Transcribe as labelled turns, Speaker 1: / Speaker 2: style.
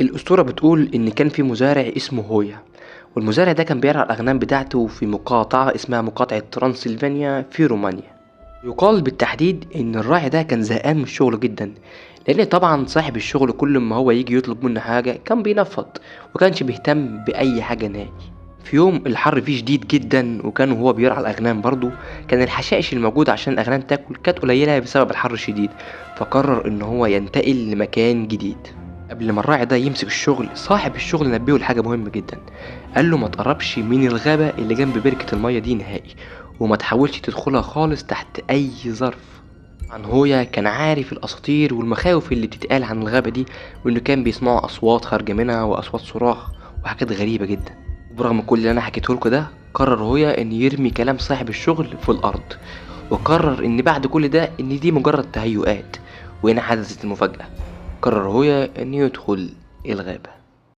Speaker 1: الأسطورة بتقول إن كان في مزارع اسمه هويا، والمزارع ده كان بيرعى الأغنام بتاعته في مقاطعة اسمها مقاطعة ترانسلفانيا في رومانيا. يقال بالتحديد إن الراعي ده كان زهقان من شغله جدا، لأن طبعا صاحب الشغل كل ما هو يجي يطلب منه حاجة كان بينفض وكانش بيهتم بأي حاجة نهائي. في يوم الحر فيه شديد جدا، وكان وهو بيرعى الأغنام برضه كان الحشائش الموجودة عشان الأغنام تاكل كانت قليلة بسبب الحر الشديد، فقرر إن هو ينتقل لمكان جديد. قبل ما الراعي ده يمسك الشغل صاحب الشغل نبهه لحاجة مهمة جدا، قال له ما تقربش من الغابة اللي جنب بركة المية دي نهائي، وما تحاولش تدخلها خالص تحت أي ظرف. عن هويا كان عارف الأساطير والمخاوف اللي بتتقال عن الغابة دي، وإنه كان بيسمعوا أصوات خارجة منها وأصوات صراخ وحاجات غريبة جدا. وبرغم كل اللي أنا حكيته لكم ده، قرر هويا إن يرمي كلام صاحب الشغل في الأرض، وقرر إن بعد كل ده إن دي مجرد تهيؤات. وهنا حدثت المفاجأة، قرر هويا إن يدخل الغابة.